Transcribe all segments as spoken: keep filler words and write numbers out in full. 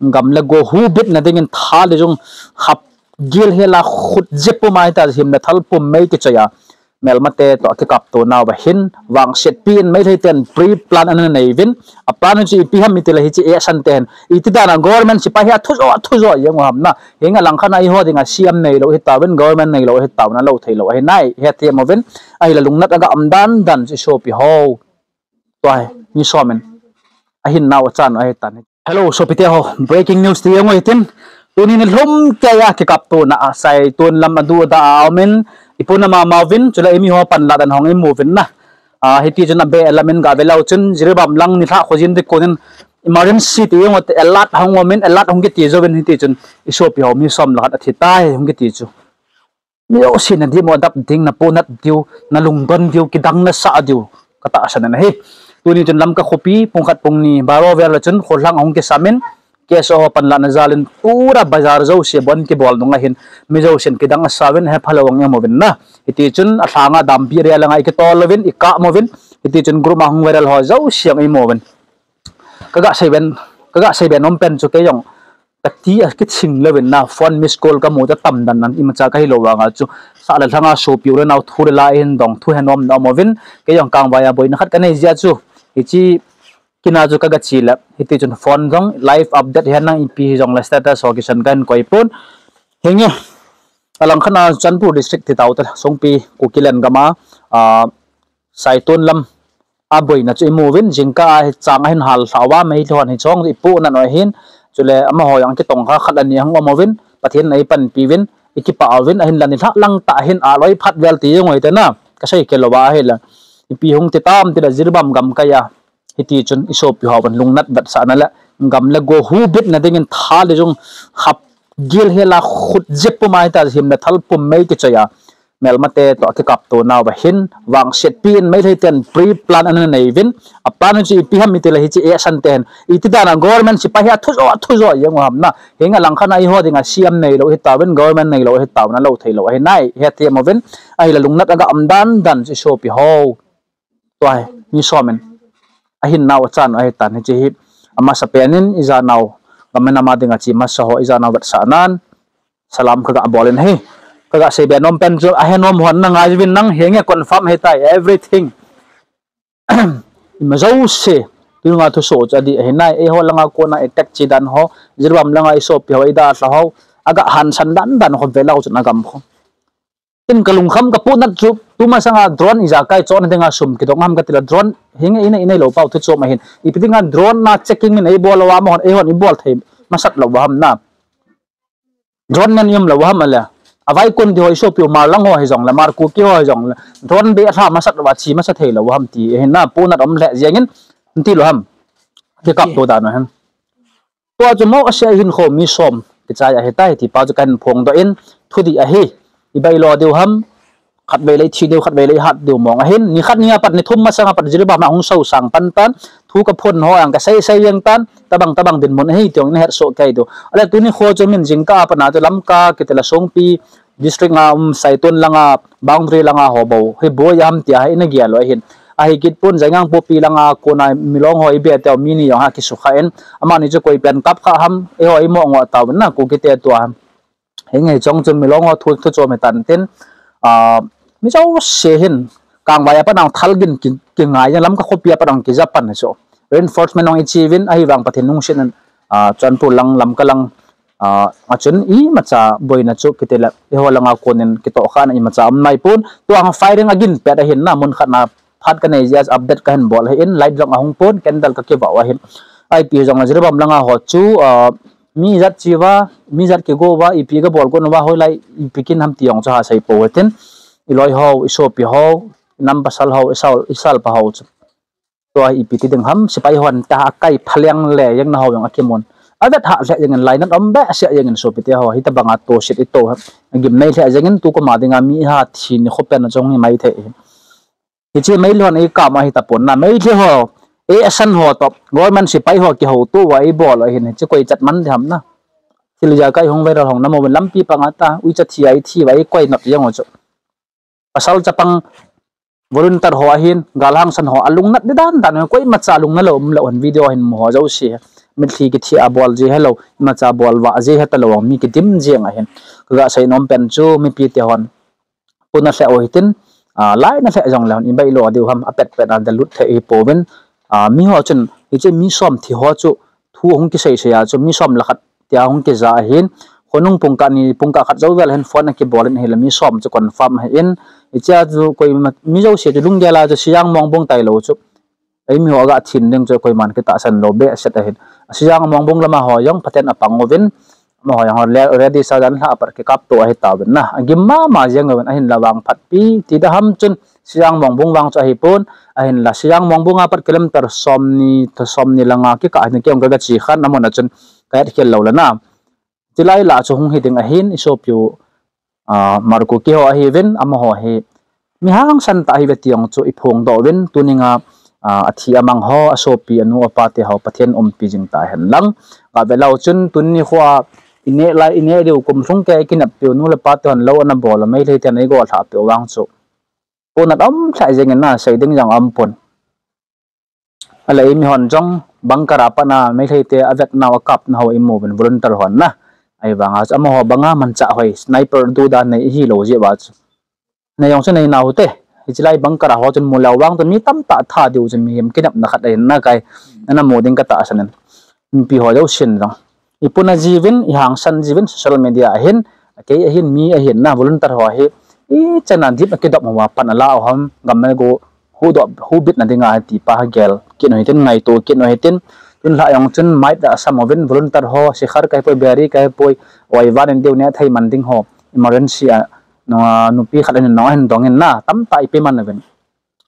gam le go hubitna dingin tha le jung hap gil hela khut jep pum a hita him le thal pum mei kichoi a, melmate toh kikapto nauva hin vangsetpi in Meitei ten pre plan ana nei uvin, a plan chu ipi ham iti le hiche action te hin iti dan a government sipai hi athu jo athu jo jeng u ham na, hinga langkhat a eiho dinga C M neilou hitauvin, government neilou hitauvin, alou theilou ahi nai, hethem uvin, ahile lungnat aga um dan dan chu sopi ho. Tua hi mi som in ahin nau achan ahi tan. Hello, sopite ho, breaking news ti jong u hitin. Tuni nilhum keiya kikaptona a Saitun lam adu da a um in, ipu nama ma uvin, chule imi ho panla dan hung imu uvin na. Ah, hiti chun abe lam in gave leu chun, Jiribam lang nilhah khojin ding konin emergency ti jong u te alert hung um in, alert hung kiti jouvin hiti chun, isopi ho mi som le khat athi tai hung kiti chu. Mi jouse na dimo dap ding, na ponat diu, na lungdon diu, kidang nasah diu katahsan ahi. Tuni chun Lamka khopi pung khat pung ni baro vel a chun kholhang ahung kisam in, K S O ho panlahna jal in pura bazar jouse bon kibol nung ahin, mi jousen kidang asa uvin, hephalou ang imu uvin na. Hiti chun alhanga dampi area langa ikitol uvin, ikap uvin, hiti chun group a hung viral ho jouse ang imu uvin. Kaga seiben, kaga seiben um pen chu kei jong kati a kithing louvin na, phone miss call kamu ta tam dan nan, imacha kahilou vanga chu sah le lhanga sopi u le nao thu le la ahin dong thu henomna um uvin, kei jong kangvai a boina khat kanei jeh a chu hiche kina chu kaga che le, hiti chun phone jong live update hi henlang, ipi hijongle status ho kisan kahin koi pon. Hinge, alangkhat a Churachandpur district ti tau te, Songpi, Kuki len gam a, ah, Saitun lam a boina chu imu uvin, jingkah a hi chang ahin hal lhah uva, Meitei hon hiche hung ipohnat u ahin, chule amaho jong kitongkha khat ani hung um uvin, Pathen in eipanpi uvin, ikipah uvin, ahinla nilhah lang tah hin aloi phat vel ti jong u hite na, kasei kei louva ahile, ipi hung ti tam tile Jiribam gamkai a, hiti chun isopi hon lungnat vetsahna le gam le go hubitna dingin tha le jung hap gil hela khut jep pum a hita him le thal pum mei kichoi a, melmate toh kikapto nauva hin vangsetpi in Meitei ten pre plan ana nei uvin, a plan chu ipi ham iti le hiche action te hin iti dan a government sipai hi athu jo athu jo jeng u ham na, hinga langkhat a eiho dinga C M neilou hitauvin, government neilou hitauvin, alou theilou ahi nai, hethem uvin, ahile lungnat aga um dan dan chu isopi ho. Tua hi mi som in ahin nau achan ahi tan, hiche hi amasapen in ijanau gam le nam a dinga che masa ho ijanau vetsahnan salam kaga bol in ahi. Kaga seibe nom pen chu ahenom hon na ngai uvin, nang hinge confirm ahitai everything. Ima jouse tunga thusoh chu adih ahi nai, eiho langa kona attack che dan ho, Jiribam langa isopi ho idalha ho, aga hansan dan dan ho velou chun agam kho. Tin kalungkham kapohnat chu, tumasanga drone ijakai chohna dinga sum kidong ham katile drone hinge inei, inei lou pau thu chom ahin. Ipi dinga drone na checking min eibol lou a amahon, eihon ibol thei masat lou ham na. Drone man ium lou ham ale. Avaikon di ho isopi u Hmar lang ho hijongle, Hmar Kuki ho hijongle, drone be alha masat lou a che masa thei lou ham ti ahin na, pohnat um lheh jengin, nti lou ham. Kikapto dan u ahin. Tua chu mo asia hinkho mi som kichai ahitai ti pa chu kahin phongdoh in, thudih ahi. Ibailo diu ham, khatvei le ithi diu, khatvei le ihat diu mong ahin. Nikhat nia pat, nithum masanga pat Jiribam a hung sosang pan tan, thu kaphon ho jong kasei sei jeng tan, tabang tabang dinmun ahi ti jong nahet soh kei diu. Ale tuni kho chu min jingkah a pat na chu Lamka kitile Songpi district nga um Saitun langa boundary langa ho bou hi boi ham tia hi ina gel u ahin. Ahi kit pon Jaingang Popi langa kona Milong ho ibe teu mi ni jong ha kisukha in, amani chu koi pen kap kha ham, eiho imo ngoh tauvin na, Kukite tua ham. Hinge chong chu Milong ho thu, thu chom hitan tin, ah, mi jouse hin kangvai a pat nang thal gin ki, kingai jeng, Lamka khopi a pat nang kija pan chu reinforcement nong iche uvin, ahivang Pathen lungset in, ah, Churachandpur lang, Lamka lang, ah, achun imacha boina chu kitile eiho langa konin kitohkhahna imacha um nai pon, tua firing agin pet ahin na, mun khat na phat kanei jeh a update kahin bol ahin, light jong ahung pon, candle kakivah u ahin. Ipi hijongle Jiribam langa ho chu, ah, mi ijat che uva, mi ijat kigo uva, ipi gabol gon uva, hoilai ipi kin ham ti jong chu ha sei pou hitin, iloi ho, isopi ho, inam pasal ho, isal, isalpa ho chu. Tua ipi ti ding ham, sipai hon ta akai phaleng le jeng na ho jong akimun. Avet hah lheh jengin, lainat um behseh jengin sopite ho, hitobanga toset ito, gimnei lheh jengin, tu koma dinga mi iha thi nikho pen a chong hi mai thei hi. Hiche Meitei hon eikam ahi tapon na, Meitei ho, ei asan ho toh, government sipai ho kihouto uva eibol u ahin, hiche koi chat man ding ham na. Thil ijakai hung viral hung na mo uvin, lampi panga ta, uicha thi a ithi uva eikoi nop jeng u chu. Pasal chapang volunteer ho ahin, galhangsan ho, alungnat di dan dan, koimacha lungna lou umlou hin video hin mu ho jouse. mitlhi kithi a bol ji helou, imacha bol vah ji hetalou, mi kidim jeng ahin. Kaga sei nom pen chu mipi te hon puna lheh u hitin, a, laina lheh jongle hon ibai lo diu ham, apet pet a dalut thei hi pouvin, a, mi ho chun, hiche mi som thi ho chu, thu hung kisei sei a chu, mi som le khat tia hung kija ahin, khonung pungkah ni, pungkah khat jou vel hin phone akibol in ahile, mi som chu confirm ahin, hichea chu koima, mi jouse chu lunggel a chu Sijang Mongbung tailou chu, eimi ho aga thin ding chu koiman kitahsan lou behseh ahin. Sijang Mongbung lama ho jong Pathen apang uvin, amaho jong ho le ready sa jan lha apat kikap to ahi tauvin na. Agim mama jeng uvin ahinla vangphat pi ti da ham chun Sijang Mongbung vang chu ahipon, ahinla Sijang Mongbung apat kilometer somni, somni langa kikah ahin, kei jong kaga che khan amun a chun kahet khel lou le na. Chulai lah chu hung hiding ahin, isopiu, a, Markuki ho ahiuvin, amaho hi mi hangsan tah ahiuve ti jong chu iphongdoh uvin, tuninga, a, athi amang ho, asopi, anu apa te ho Pathen umpi jing tahen lang. Gave leu chun tuni khoa ineh lai, ineh diu kum lhung kei kineppiu nu le pa te hon lou ana bol a, Meitei ten eigol lhah peh u vang chu, ponat um lheh jeng in na, sei ding jong aumpon. Ahile eimi hon jong bunker a pat a Meitei te avetnau akapnau imu uvin volunteer hon na. Ahivanga chu amaho banga manchah hoi, sniper duda nei ihilou jeh uva chu, nei jong chu neinau hite. Hiche lai bunker a ho chun mu leu vang chun mi tamtah tha diu chu mihem kinepna khat ahin na kai. Ana mu ding katahsan in, mipi ho jousen jong ipuna jiuvin, ihangsan jiuvin, social media ahin, kei ahin, mi ahin na, volunteer ho hi ichan a dip akidop uva pan ala u ham, gam le go hudoh, hubitna dinga ti pa ha gel kit u hitin, ngaito kit u hitin. Tun lhah jong chun mic asam uvin, volunteer ho, sikhar kahipoi, biri kahipoi, oi van in diu neh thei man ding ho, emergency a, nupi khat in nong ahin dong in na, tamtah ipe man uvin.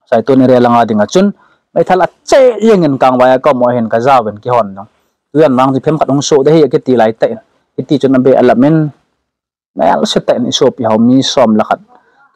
Saitun area langa dinga chun meithal acheh jeng in Kangvai a ka um u ahin, kajauvin kihon jong, tujan vang chu phem khat hung soh ding ahi akiti lai tah in, hiti chun abeh alam in, melse tah in isopi ho mi som le khat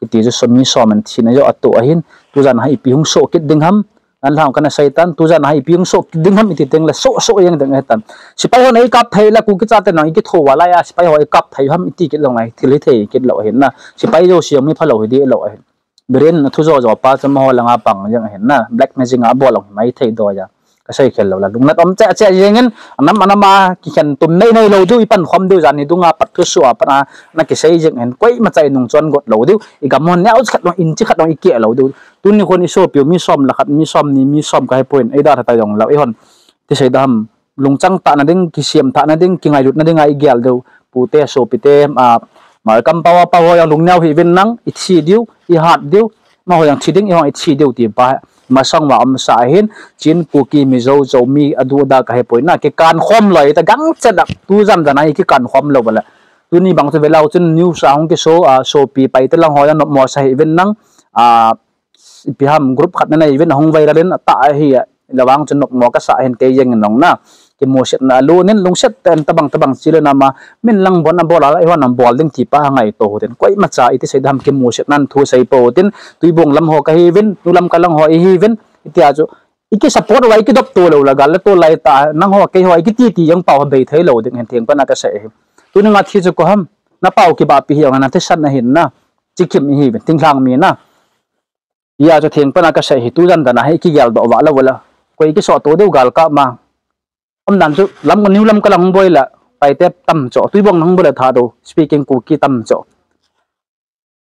kiti chu, mi som in thina joh atoh ahin, tujan a ipi hung soh kit ding ham, nang lhang kana seitan, tujan a ipi hung soh kit ding ham iti tengle soh soh jeng ding ahitan. Sepai hon eikap thei le Kuki chate nang ikitho uva laiya sepai ho eikap thei ham iti kit jong lai, thil hithei kit lou ahin na. Sepai jouse jong mi phalou hi deh lou ahin. Biren athu jo jo pa chu amaho langa pang jeng ahin na, black magic a abol jong himai thei doh a, kasei khel lou la, lungnat um cheh cheh jeng in, anam anam a kikhen tum nei nei lou diu, ipankhom diu, jan ni dunga pat thusoh a pat a ana kisei jeng ahin, koimacha inung chon got lou diu, igam hon neocha khat jong inch khat jong ikeh lou diu. Tuni khon isopiu mi som le khat, mi somni, mi som kahipoi, eidalha ta jonglou, eihon ti sei dam, lungchang tahna ding, kisem thahna ding, kingailutna dinga igel diu, pute, sopite, a, Markam pao a pao ho jong lungneo hih uvin lang, ithi diu, ihat diu, amaho jong thi ding, eihon ithi diu ti pa, masang uva umsa ahin, Chin, Kuki, Mizo, Zomi, adu ada kahipoi na, kikankhom loi ta gangchet a, tujan jan a ikikankhom lou uva le. Tuni bang chu veleu chun news a hung kiso, a, sopi Paite lang ho jong nopmo sa hih uvin lang, a, ipi ham group khat nanei uvin ahung viral in atah ahi a, ahivang chun nopmo kasah ahin kei jeng in jong na. Kimusetna alun in lungset tah in tabang tabang chele nama, min lang bon abol a, eihon abol ding ti pa ha ngaito u hitin. Koimacha iti sei dam kimusetna thu sei pou hitin, Tuibong lam ho kahiuvin, nu Lamka lang ho ihiuvin, itia chu ikisupport uva ikidop to lou la, gal le tol lai tah, nangho keiho ikiti ti jong pao ha bei thei lou ding ahin, thengpan a kasei ahi. Tuni nga thi chu koi ham, napao kibahpi hi jong nathisan ahin na, Chikim ihiuvin, thinglhang mi na. Hia chu thengpan a kasei hi, tujan dan a hi kigeldoh vah lou ula, koi kisoh to diu galkap ma. Umdan chu lam, New Lamka lang boi le Paite tamjo, Tuibong lang boi le Thadou speaking Kuki tamjo.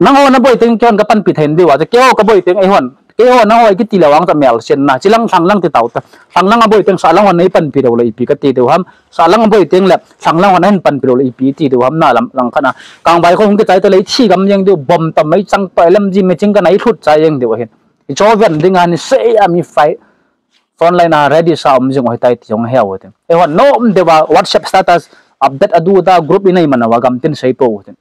Nangho naboi teng keihon kapanpi thei diu a, chu keiho kaboi teng eihon, keiho nangho ikiti le vang chu melsen na, chilang lhanglang ti tao ta. Lhanglang aboi teng sahlang hon neipanpi lou le ipi kati diu ham. Sahlang aboi teng le lhanglang hon nahin panpi lou le ipi ti diu ham na, lam lang khat a. Kangvai kho hung kichai ta le ithi gam jeng diu, bomb tam meichang toi lam ji meiching kana ilhut chai jeng diu ahin. Icho ven dinga nisei a mi fight frontline a ready sa um jing u hitai ti jong heu hitin. Eihon nom diu va WhatsApp status update adu ada group inei man uva gam tin sei pou hitin.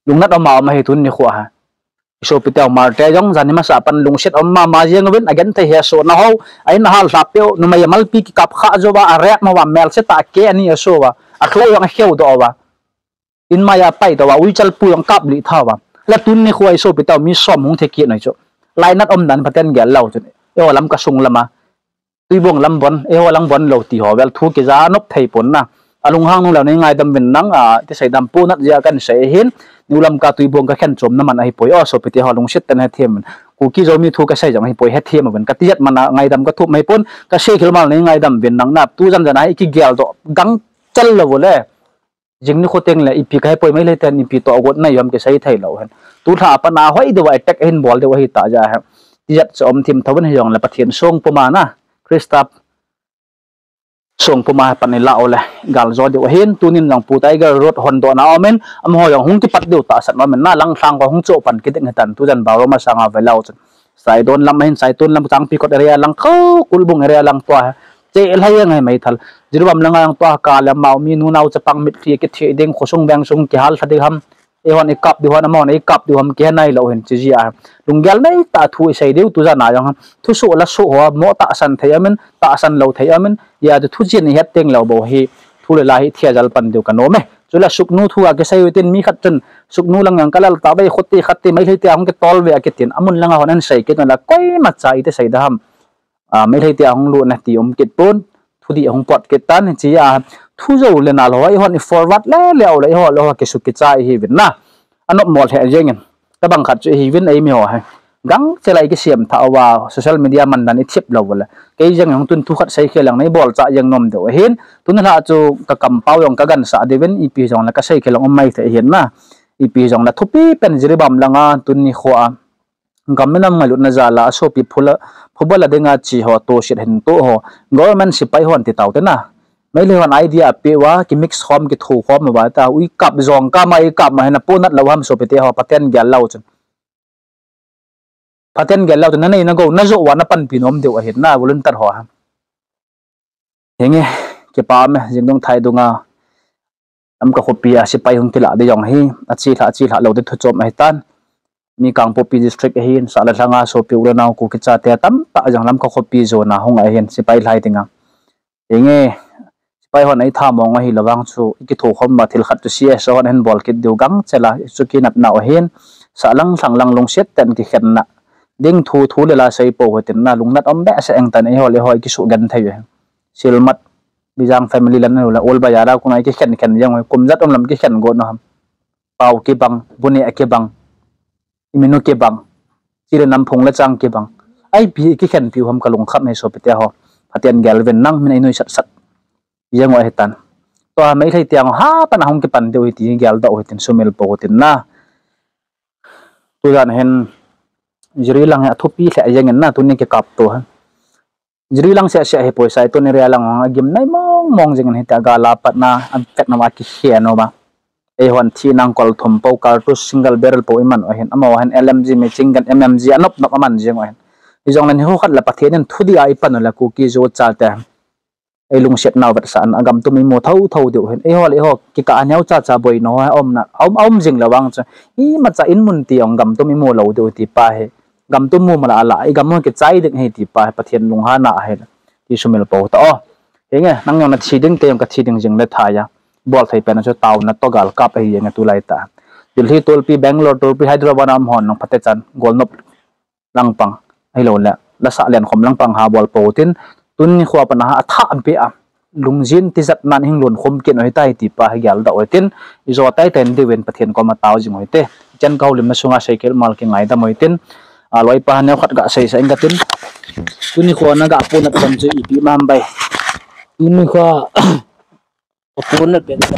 Lungnat um a um ahi tuni nikho a. Isopite u Marte jong jan hi masa pan lungset um mama jeng uvin, agenthei hesohna ho, a in ahal lhah peh u, numei amalpi kikap khah jou uva, a rape mo uva, melse tah a keh ani aso uva, athu jong akheudoh uva, in maiya apai doh uva, uichal pu jong akaplih tha uva. Le tuni nikho a isopite u mi som hung thi kit u hi chu, lainat umdan Pathen gel lou chun, eiho Lamka sung lam a, Tuibong lam bon, eiho lang bon lou ti ho vel thu kija nop thei pon na. Alunghang nung leh nei ngaidam uvin lang, a, ti seidam ponat jeh a kahin sei ahin, New Lamka Tuibuong kakhen chomna man ahipoi. O, sopite ho lungset tah in hethem uvin. Kuki Zomi thu kasei jong ahipoi, hethem uvin. Kati jat man a ngaidam kathum ahipon, kasei khel man nei ngaidam uvin lang na. Tujan jan a hi kigeldoh gangchal lou u le. Jing nikho teng le ipi kahepoi, Meitei ten ipi toh got na ium kisei theilou hen. Tulha a pat a hoi deuva attack ahin bol diu ahitah jeh a hi. Tijat chu um thim thou in hijongle Pathen song puma na. Christa song puma pan ilah u le gal jo diu ahin, tunin jong Pu Tiger Road hondohna um in, amaho jong hung kipat diu tahsan um in na, lang lhang ho hung choh pan kit ding hitan, tujan Baroma sanga velou chun. Saidon lam ahin, Saitun lam, Changpikot area lang, kho, Kulbung area lang tua. Che lhai jeng ahi meithal. Jiribam langa jong tua ka le amau mi nunao chapang mitlhi kitheh ding, khosung vengsung kihal lha ding ham. Eihon ikap diu hon, amahon eikap diu ham, kihe nailou hin, chi jeh a. Lunggel neitah thu isei diu, tujan a jong ham. Thusoh lasoh ho, mo tahsan thei um in, tahsan lou thei um in, ijeh chu thuchen ihet teng lou bou hi, thu le la hi thia jal pan diu kanom e. Chule suknu thu a kisei u tin mi khat chun, suknu lang jong kalal tah ve, khuti khat ti, Meitei te a hung kitol ve akitin, amun langa hon ahin sei kit un la, koimacha iti sei da ham. A, Meitei te a hung lut na ti um kit pon, thudih ahung pot kit tan, hiche a, thu jou le nal ho, eihon i forward le le u le, eiho le ho kisu kichai ihiuvin na. Anop mo lheh jengin. Tabang khat chu ihiuvin eimi ho hi. Gangchel a ikisem thah uva, social media mandan ithip lou u le. Kei jeng hung tun thu khat sei khel lang neibolchah jeng nom diu ahin. Tun lha chu kakampau jong kagansah diuvin, ipi jongle kasei khel lang um mai thei ahin na. Ipi jongle thupi pen Jiribam langa tuni kho a gam minam ngailutna jal a, asopi phula, phubal a dinga che ho, toset hin toh ho, government sepai hon ti tau te na. Meitei hon idea apeh uva, kimix khom, kitho khom uva ta, ui kap jong kap ma, ikap ma hin aponat lou ham sopite ho, Pathen gel lou chun. Pathen gel lou chun, nanei nagou, najoh uva napanpi nom diu ahin na, volunteer ho ham. Henge, kipa me, jingdung thai dunga, Lamka khopi a sepai hung kilah di jong hi, achelhah, achelhah lou di thuchom ahitan. Mi Kangpokpi district ahin, sah le lhanga sopi u le nao Kuki chate tamtah jong Lamka khopi jona hung ahin, sepai lhai dinga. Henge, sepai hon eitha mong ahilou vang chu, ikitho khom uva thil khat chu C S O hon ahin bol kit diu gangchel a, chu kinatnau ahin, sah lang lhang lang lungset tah in kikhenna ding thu, thu le la sei pou hitin na, lungnat um behseh engtan eiho le eiho ikisugenthei u ahin. Silmat, Bijang family lan u le, Old Bazar a kona ikikhen khen jeng u, kum jat um lam kikhen got u ham. Pao kibang, bu neh kibang, iminu kibang, chule nam phung le chang kibang. Ipi ikikhenpiu ham kalungkham e sopite ho. Pathen gel uvin lang min einuisat sat jeng u ahitan. Tua Meitei te a hung ha pan a hung kipan diu hiti geldoh u hitin sumil pou hitin na. Tujan hin Jiri lang hi athupi lheh jengin na tuni kikap to hi. Jiri lang seh seh hi poisa hi tuni area lang hung agim nai mong mong jengin hitia gal a patna, apetna ma kikhen uva. Eihon thina kol thum pou, cartridge single barrel pou iman u ahin, amaho hin L M G, machine gun, M M G, anop nop aman jeng u ahin. Hijongle nikho khat le Pathen in thudih a ipan u le Kuki Zo chate eilungsetnau vetsahna, agam tum imu thou thou diu ahin. Eiho le eiho kikah a neocha cha boina ho aumna, aum, aum jing le vang chu, imacha in mun ti jong gam tum imu lou diu ti pa hi. Gam tum mu mala ala, igam ho kichai ding ahi ti pa hi, Pathen lunghana ahi. Ti sumil pou ta o. Henge, nang jong nathi ding, kei jong kathi ding jing le thai a. Bol thei pen chu taona toh gal kap ahi jeng e tulai tah. Delhi tolpi, Bangalore tolpi, Hyderabad a um hon nung phatechan golnop langpang, ahilouleh lasah lenkhom langpang ha bol pou tin, tuni nikho a pat a ha athah ampeh a, lungjin tijat nan hing lunkhom kit u hitai ti pa hi geldoh u hitin, ijo tai tai diuvin Pathen koma tao jing u hite. Chen kahoulimna sunga seikhel mal kingaidam u hitin, aloipa neokhat gasei sah inge katin. Tuni nikho a naga ponat pen chu ipi ham bai. Tuni nikho a kaponat pen chu,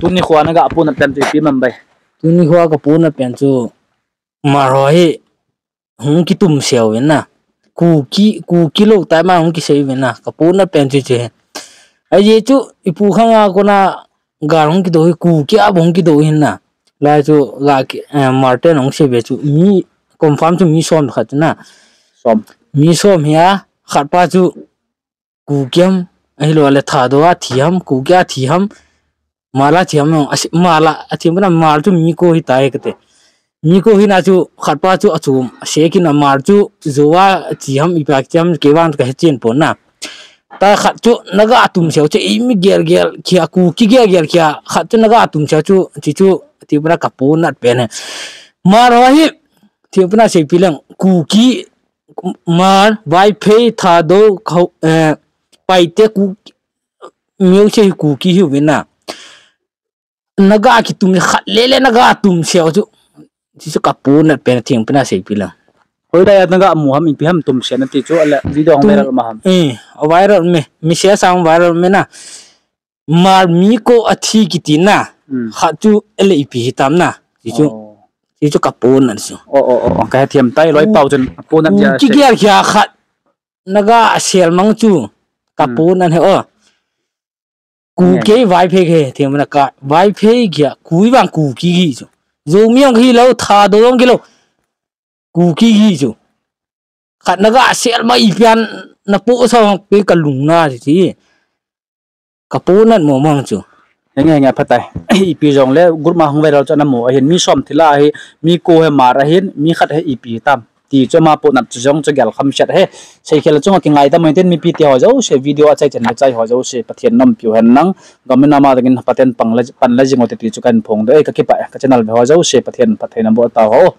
tuni nikho a naga ponat pen chu ipi ham bai. Tuni nikho a kaponat pen chu Hmar ho hi hung kitumsel uvin na. Kuki, Kuki lou tai ma hung kisei uvin na. Kaponat pen chu chu hi. Ajeh chu ipu khang a kona gal hung kidou hi Kuki a bou hung kidou hin na. Lai chu ga ki, eh, Hmar ten hung sei ve chu mi confirm chu mi som khat na. Som. Mi som hi a, khat pa chu Kuki ham, ahilouleh Thadou a thi ham, Kuki a thi ham, Hmar a thi ham, asi, Hmar a, athi ham na Hmar chu mi ko hitai kati. Mi ko hina chu khat pa chu achom, second a Hmar chu Zo a thi ham, ipi a thi ham, kei vang kahe chen pon na. Ta khat chu naga tumsel chu, imi gel gel kia, Kuki gel gel kia, khat chu naga tumsel chu, ti chu, ti pa na kaponat pen e. Hmar ho hi, ti pa na seipi leng, Kuki, Hmar, Vaiphei, Thadou, Khou, eh, Paite, Kuki, mi jouse hi Kuki hiuvin na. Naga kitum khat lele naga tum sel chu. Chuchu kaponat pen thengpen a seipi lang. Hoilai a naga mu ham, ipi ham tum sel nati chu, ale video hung viral ma ham. Eh, viral me. Message a hung viral me na. Hmar mi ko athi kiti na. Khat chu ale ipi hitam na. Chuchu. Chuchu kaponat chu. O, o, o, o. Kahethem tai loi pau chun aponat ja. Kigel kia khat. Naga asel mang chu. Kaponat he o. Kuki Vaiphei ke, thengpen a ka, Vaiphei kia, Kuki vang Kuki kihi chu. Zomi jong hilou, Thadou jong kilou. Kuki kihi chu. Khat naga sel ma ipi a napohsa hung pe kalungna ti. Kaponat mo mang chu. Henge, henge, phatai. Ipi jongle, group ma hung viral chu namu ahin, mi som thila ahi, mi ko hi Hmar ahin, mi khat hi ipi tam. Ti chu ama ponat chu jong chu gel kham set ahi. Seikhel chunga kingaidam u hitin, mipi te ho jouse, video achai chan le chai ho jouse, Pathen nompiu hen lang. Government ama dingin Pathen pang le, pan le jing u hite ti chu kahin phongdoh e, kakipah e, ka channel ve ho jouse, Pathen phatthei naboh tau hen.